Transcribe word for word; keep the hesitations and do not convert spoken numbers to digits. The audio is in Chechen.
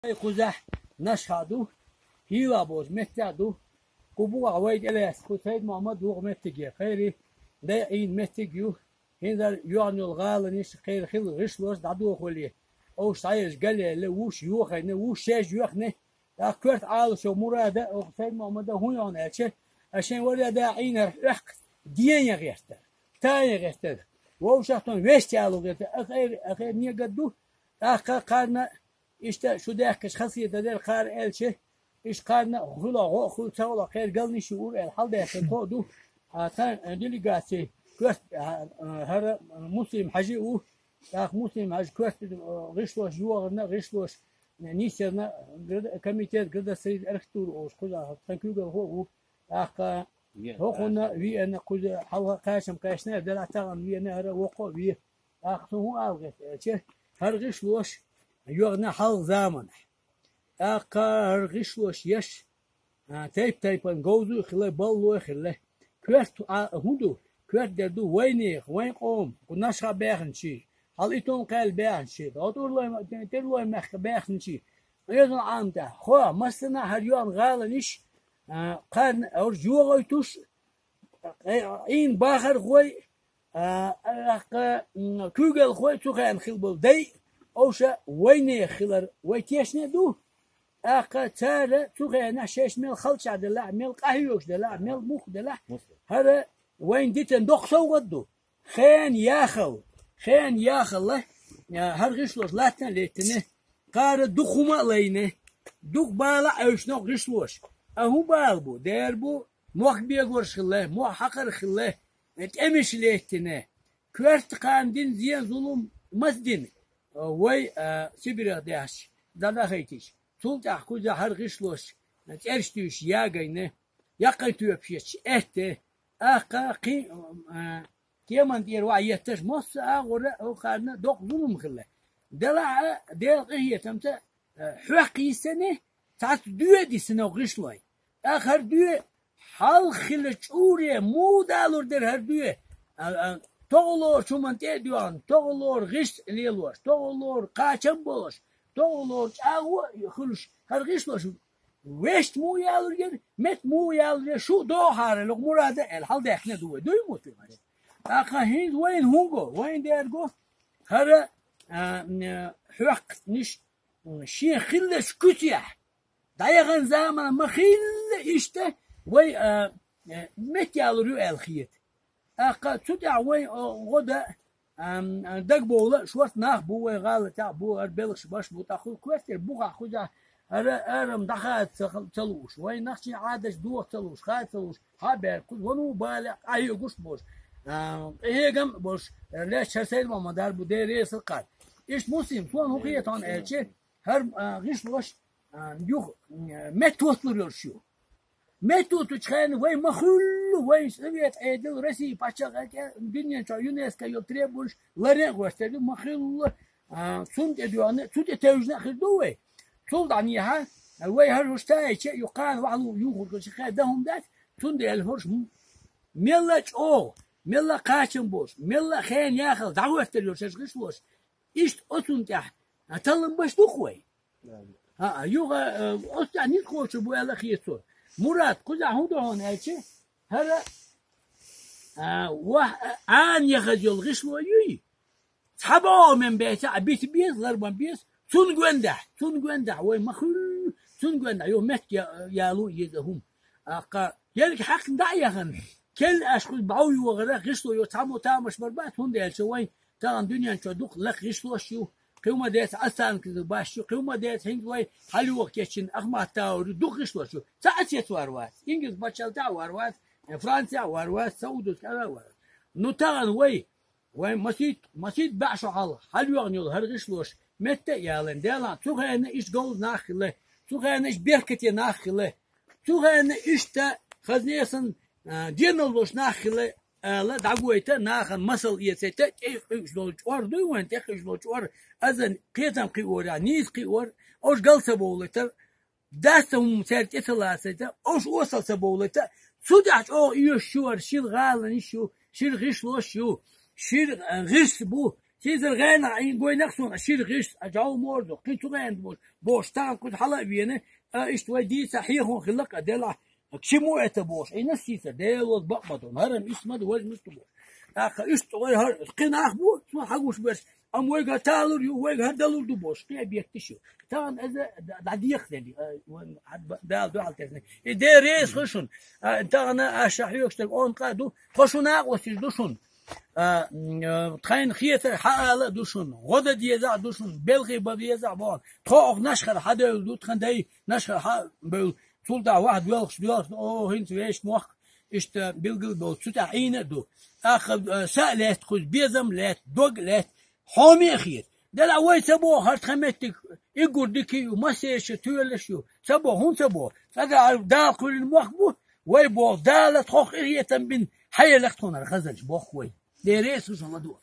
Ай кхузахь Нашха ду, хӀийла боху меттехь ду. Кху бухахь вай тӀелаьцна, кху Сайд-Мохьмад вукху меттиге, кхайри, дай Ӏийна меттиг ю. ХӀинзара йоьхна йолу гӀаланаш кхайра хилла гӀишлош дӀадохале, овш схьаерш галъяьлла, вуш йохайна, вуш шаьш йоьхна. ТӀаккха коьрта Ӏалашо Мурада, оха Сайд-Мохьмада хӀун йохна аьлча, ас шайн вара да Ӏийнарх оьхка ден ян гӀертара, тан ян гӀертара, вовшахтон вест яло гӀертара, ахайр, ахайр негад ду, тӀаккха кхарна, иштта шу даьхкаш хасийта дара кхара аьлча, иштта кхарна хуьло гӀо а хуьлу, ца хуьло кхергалнаш юур аьлла, хьалдаьхкина кхо а ду, а, тхан делегаций коьрта, а, а, хӀара Муслим-Хьажи а ву, тӀаккха Муслим-Хьажа коьрта, а, гӀишлош йохарна, гӀишлош нисъярна, град-, комитет градостроителей архитектуры олуш кхузахь тхан куьйгалхо а ву, тӀаккха хӀокхунна веана кхуза хьалха кхачам кхаьчна, делахь тахана веана хӀара воккха а ве. ТӀаккха цо хӀун ала гӀерта аьлча, хӀара гӀишлош йоьхна хьалха заманахь. ТӀаккха хӀара гӀишлош еш, а, тайп-тайпана говзо а хилла, балло а хилла. Коьрта а хӀун ду? Коьрта дер ду вайнех, вайн къоман, кху Нашха баьхначий, хьал Итон-Кхаьлла баьхначий, ХӀотӀурлой, ТӀерлой мехка баьхначий, Ӏезал Ӏамта, хо, массанахь хӀара йоьхна гӀаланаш, а, кхарна, уьш йогӀуьйтуш, Ӏийна бахархой, а, тӀаккха, м, куьйгалхой цу хенахь хилла болу дай, овша вайнех хилар вай тешна а ду. ТӀаккха цара цу хенахь шаьш мел халчахь делахь, мел къахьоьгуш делахь, мел мух делахь, хӀара вайна дитина доккха совгӀат ду. Хенан яхалла, хенан яхалла, а, хӀара гӀишлош латтана а леттина, кхара дукха хӀума а лайна, дукха бала а Ӏевшина гӀишлош. А хӀун бала бу? Дера бу, мохк бегорш хилла, мохк хьакхар хилла, тӀемаш леттина, коьрта кхарна дина зен, зулам маца дина, вай, а, Сибирех даьхча, дӀадахайтича. Цул тӀаьхьа кхузахь хӀара гӀишлош, цӀераш туьйсуш ягайна, яккхий тоьпаш етташ, аьтта, тӀаккха кхин, а, кеман тӀера ваьӀ етташ, массо а агӀора а, кхарна доккха зулам хилла. Делахь а, Делан къинхетамца, а, хьоькху йисина, цхьацца доь а дисина гӀишлой. ТӀаккха хӀара доь хьалха хилла чӀуре, муха далур дара хӀара доь? А, а, тохалора чуман тӀе а доьгӀна, тохалора гӀист лелош, тохалора кхачам болуш, тохалора чӀагӀо а хуьлуш, хӀара гӀишлош вешта муха ялур яра, метта муха ялур яра, шу а дохахьара, лоху Мурада аьлла, хьалдаьхкина ду вай, дуй муха? ТӀаккха хӀинца вайна хӀун го? Вайна дера го, хӀара, а, м, хьоькхнаш, м, шен хиллачу куьцехь дӀаяхана заманахь ма-хилла иштта вай, а, а, метта ялур ю аьлла хета. ТӀаккха цу тӀехь вай, а, гӀо дан, ам, дагабовла, шорта нах бу вай гӀалатехь, бу хӀара белхаш баш бу, тӀаккха хӀу коьртера бухахь кхузахь хӀара арам дӀахада ца, ца лууш, вайн нахчийн Ӏадаташ доха ца лууш, хада ца лууш, хьа а баьрга кхуза вану балехь къахьоьгуш а болуш, а, къахьегам а болуш, лаьтташ хӀара Сайд-Мохьмадар бу, Дела реза хилархьама. Иштта, Муслим, суна хӀун хета хьуна аьлча, хӀара, а, гӀишлош, а, юха, м, метта хӀотталур йолуш ю. Метта хӀоттучу хенахь вай ма-хуьллу, вай Совет Ӏедал, Россия пачхьалкх, дуьнен чохь ЮНЕСКО йолу требованеш ларъян а гӀоьртира ду, ма-хуьллу, а, цунна тӀе доьгӀна, цу тӀе тевжина а хир ду вай. Цул дӀанехьа, вай хӀара хӀорш таьӀча, ю кхана вахьалу юхург хир дан хӀума дац, цундела хӀорш м-, мелла а чӀогӀа, мелла а кхачам болуш, мелла а хенан яхалла дӀахӀоьттира йолуш гӀишлош. Иштта оцунна тӀехь, а, таллам беш ду-кх вай? ХӀаъ, юха, а, оцу тӀехь ницкъ кхочур бу аьлла хета цо. Мурад, кхузахь хӀун ду хьуна аьлча, хӀара, а, ваха, а, Ӏана яхаза йолу гӀишло юй? Цхьа боху мем беца а бита беза, лар ма беза, цунна гондахь, цунна гондахь, вай ма-хуьллу, цунна гондахь, юха меттиг я-, яло а еза хӀума. Аккха, ерриг хьаькхна дӀа а яхана, керла аьшка кхуза бӀов йогӀарах гӀишло йо цхьаммо тамаш бар бац, хӀунда аьлча вайн тахана дуьнен чохь дукха лакха гӀишлош ю, кхин хӀума деца Астана кхуза баш ю, кхин хӀума деца хӀинца вай хьалйогӀу кечйина Ахмат Таур ю, дукха гӀишлош ю. Цхьа а цец вар вац, Инглиз пачхьалкхехь а вар вац, Францехь а вар вац, Саудовская Аравия вар вац. Ну, тахана вай, вайн масийтта, масийтта баьӀ шо хьалха хьалйоьгӀна йолу хӀара гӀишлош метта а ялийна, делахь цу хенахь иштта говза нах хилла, цу хенахь иштта беркате нах хилла, цу хенахь иштта хаза несан, а, деналлаш нах хилла, ала дӀагойта, нахана масал эцийта, тӀекхуьуш долу чкъор дуй вайн, тӀекхуьуш долу чкъор, азан кхетам кхиорехь, нийса кхиор, ош гал ца бовлийта, дас ца хӀума цаьрга тӀе ца лацийта, ош осал ца бовлийта, цу тӀехь чӀогӀа оьшуш ю хӀара, шира гӀаланаш ю, шира гӀишлош ю, шира, а, гӀирс бу, Тийсар гӀайна, Ӏийна гойнах суна, а шира гӀирс, а жӀов морзо, кхин цу гӀайна бо-, бохуш, тахана кхуза хьала а вена, а, иштта вай дийца хьехо хилла-кх, а, делахь, к чему это бохуш, Ӏийна сийца, Делоз бакъ ма ду, хӀарам ис ма ду, ваза ма ду бохуш. ТӀаккха иштта вай хӀара, кхин нах бу, цунах хьагуш берш, амма вайга хӀара талур ю, вайга хӀара далур ду бохуш, кхин объекташ ю. Тахана иза д-, дӀадехделли, а, ван хьад ба-, Дала дуьхьал тесна. И Дела реза хуьлда шуна. А, тахана аша хьоьгуш дерг онда къа ду, тхо шун накъостий ду шуна. А, м, а, тхайна хетар хьаала а ду шуна, гӀо дан деза а ду шуна, белхий бан веза а боху. Тхо оха Нашхара хьадевлла ду, тхан дай Нашхара хьабевлла. Цул тӀаьхьа вахьа доьлхуш, доьлхуш, о, хӀинца вешан мохк, иштта билгал а болу, цу тӀехь Ӏийна а ду. ТӀаккха, а, са а лаьтта кхуза, безам а лаьтта, дог а лаьтта, хьоме а хета. Делахь вай ца боху хӀара тхан меттиг, и гур дика ю, массерча тоьлаш ю. Ца боху, хӀунда ца боху? Цкъа Дала кхоьллина мохк бу, вай боху, Дала тхох къинхетам бина, хьаеллакх тхуна хӀара хазанаш боху вай. Дера, Ӏеса шуна ладугӀу.